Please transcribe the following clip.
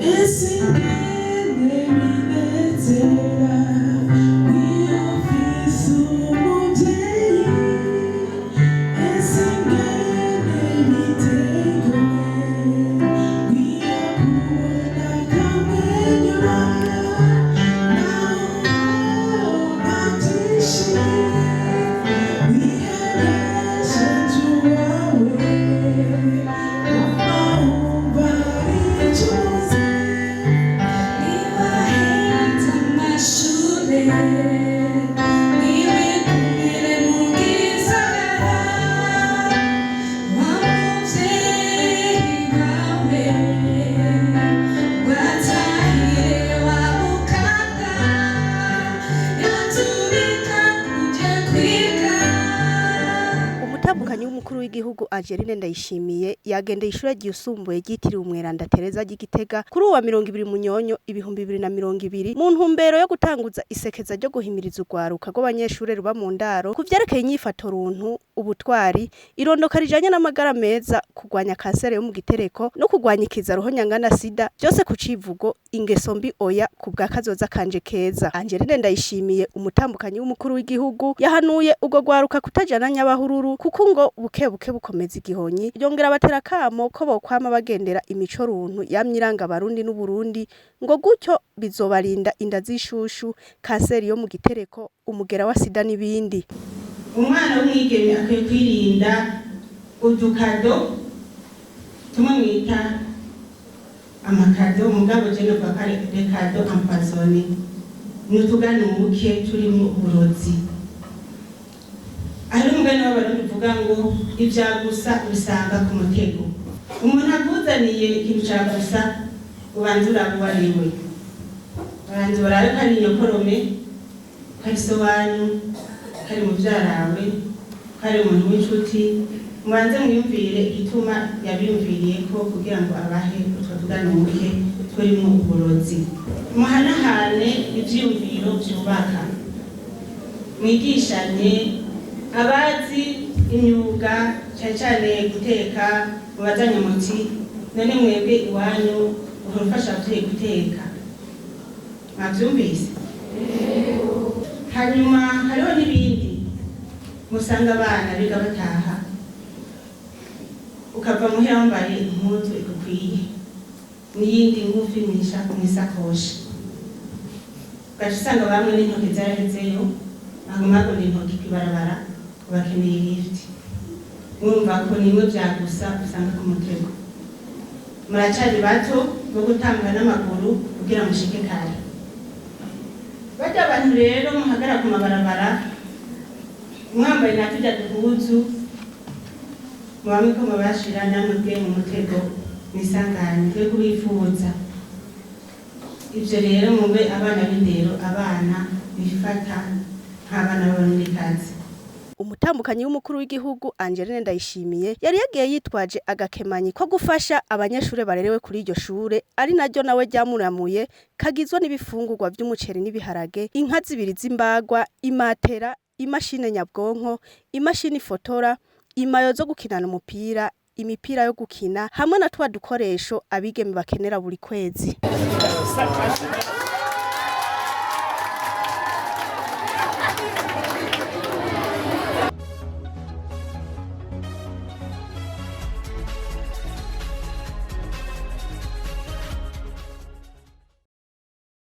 Ese ingene binezera iyo ufise umuvyeyi, ese ingene biteye igomwe iyo akubona akamwenyura, naho woronka vyinshi wihebesheje uwawe, guma wumva arico uzi. Niwaheze amashure, niwigumire mu gisagara, wa muvyeyi wawe watahire wa mukaka yatubika kuja kwiga. Umutambukanyi w'umukuru w'igihugu Angeline Ndayishimiye yagendeye ishure ryisumbuye ryitiriwe Umweranda Tereza ry'i Gitega kuri uwa 20 Munyonyo 2020, mu ntumbero yo gutanguza isekeza ryo guhimiriza urwaruka rw'abanyeshure ruba mu ndaro ku vyerekeye inyifato runtu, ubutwari, irondoka rijanye n'amagara meza, kurwanya kanseri yo mu gitereko no kurwanya ikiza ruhonyangana sida, vyose ku civugo "Ingeso mbi oya, ku bwa kazoza kanje keza". Angeline Ndayishimiye, umutambukanyi w'umukuru w'igihugu, yahanuye urwo rwaruka kutajana nyabahururu, kuko ngo buke buke bukomeza igihonyi. Yongera abatera akamo ko bokwama bagendera imico runtu yamye iranga Abarundi n'Uburundi, ngo gutyo bizobarinda inda z'ishushu, kanseri yo mu gitereko, umugera wa sida n'ibindi. Umwana w'umwigeme akwiye kwirinda udukado tumwe mwita amakado, mugabo je novuga ko ari des cadeaux empoisonnés, ni utuganuke turimo uburozi. Hari umugani w'Abarundi uvuga ngo "Ivya gusa ubisanga ku mutego". Umuntu akuzaniye ikintu ca gusa, ubanza uraba uwo ari we, ubanza urabe ko ari inyokorome, ko ari so wanyu, ko ari muvyarawe, ko ari umuntu w'inshuti. Mubanze mwiyumvire igituma yabiyumviriye ko kugira ngo abahe utwo tuganuke turimo uburozi. Muhanahane ivyiyumviro vyubaka, mwigishanye. Abazi imyuga, cane cane guteka, mubazanye muti: "None mwebwe iwanyu uhora ufasha abavyeyi guteka?" Mwavyumvise? Hanyuma hariho n'ibindi musanga abana biga bataha, ukava muhira wambaye impuzu igukwiye n'iyindi ngufi mw'isakoshi, ugaca usanga bamwe n'intoki zarahezeyo, baguma bagona intoki kw'ibarabara ngo bakeneye lift. Mwumva ko nimwe vyagusa usanga ku mutego. Muracari bato bo gutambwa n'amaguru kugira mushike kare. Barya abantu rero muhagara ku mabarabara mwambaye na turya duhuzu, mubamwe ko mubashira namwe bwe mu mutego mwisanganye twe kubifuza ivyo. Rero mube abana b'indero, abana bifata nk'abana b'Abarundikazi. Umutambukanyi w'umukuru w'igihugu Angeline Ndayishimiye yari yagiye yitwaje agakemanyi ko gufasha abanyeshure barerewe kuri iryo shure, ari naryo nawe ryamuramuye, kagizwe n'ibifungurwa vy'umuceri n'ibiharage, inka zibiri z'imbagwa, imatera, imashini nyabwonko, imashini ifotora, imayo zo gukinana umupira, imipira yo gukina, hamwe na twa dukoresho abigeme bakenera buri kwezi.